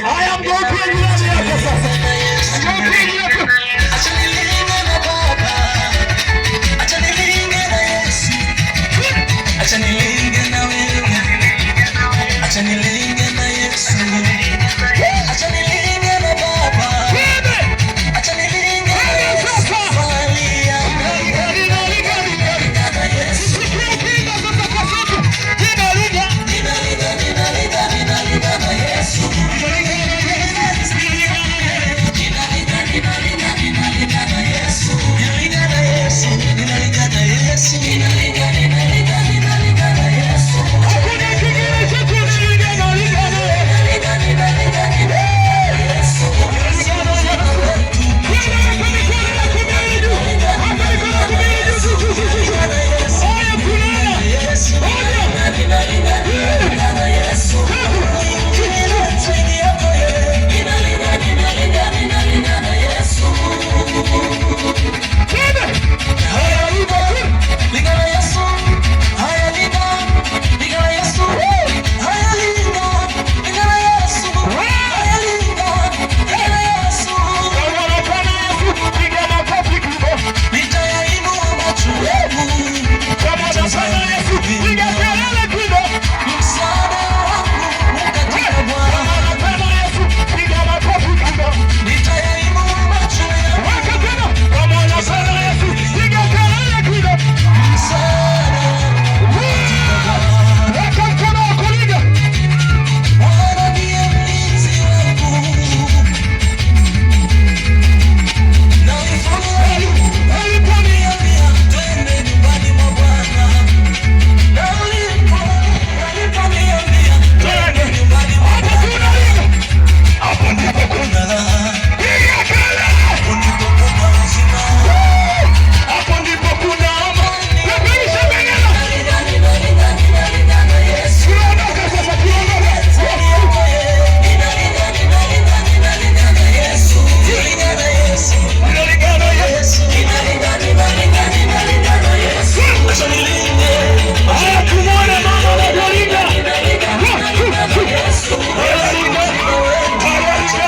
Haya, mgeukie jirani yako sasa. Mgeukie jirani yako. Acha nilinge na Baba, acha nilinge na Yesu, acha nilinge na wewe, acha nilinge na Yesu, acha nilinge na Baba, Twende. Acha nilinge na Yesu, Fali yangu Linga, linga, linga. na Yesu. Sikia ukiimba sasa kwa sauti. Linga, linga. Ninalinga, ninalinga, ninalinga na Yesu. Ninalinga, ninalinga, ninalinga na Yesu. Ninalinga na Yesu, ninalinga na Yesu. Ninalinga, ninalinga, ninalinga na Yesu. Hakuna kingine cha kulinga na linga na. Ninalinga, ninalinga, ninalinga na Yesu. Twende, weka mikono yako miwili juu. Weka mikono yako miwili juu, juu, juu, juu, juu. Haya, kulala. Moja. Ninalinga, ninalinga na Yesu. Tatu. Ninalinga, ninalinga, ninalinga na Yesu. Twende. Haya, imba tu. Linga na Yesu, haya linga, linga na Yesu, haya linga, linga na Yesu, haya linga, linga na Yesu. Kama unapenda Yesu, piga makofi kidogo. Nitayainua macho yangu, Kama unapenda Yesu, piga kelele kidogo. Msaada wangu katika Kama Bwana. unapenda Yesu, piga makofi kidogo. Nitayainua macho yangu, Weka tena. Kama unapenda Yesu, piga kelele kidogo. Msaada wangu katika Bwana. Weka mkono wa kulia. Bwana ndiye mlinzi wangu. Na uliponiambia twende nyumbani mwa Bwana. Na uliponiambia twende nyumbani mwa Hapo Bwana. kuna linga. Hapo ndipo kuna. Kuna raha, Piga kelele. hapo ndipo kuna uzima. Hapo ndipo kuna amani. Peperusha bendera. Ninalinga, ninalinga, ninalinga na Yesu. Tunaondoka sasa, tunaondoka. Ninalinga, ninalinga, ninalinga na Yesu. Ninalinga na Yesu. Ninalinga na Yesu. Ninalinga, ninalinga, ninalinga na Yesu. Acha nilinge. Haya, tumuone mama anavyolinga. Ninalinga, ninalinga na Yesu. Haya, linga. Haya, linga.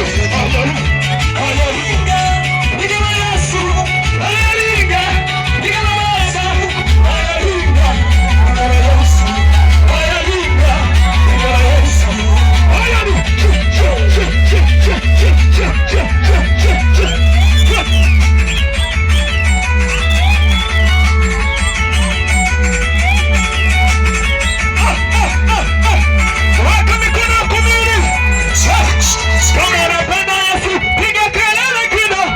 Ninalinga, linga na Yesu. Ninalinga, linga na Baba. Ninalinga, linga na Yesu. Ninalinga, linga na Yesu. Weka mikono yako miwili. Kama unapenda Yesu, piga kelele kidogo.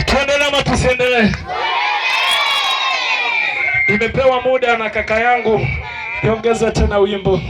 Tuendelee ama tusiendelee? Nimepewa muda na kaka yangu, niongeze tena wimbo.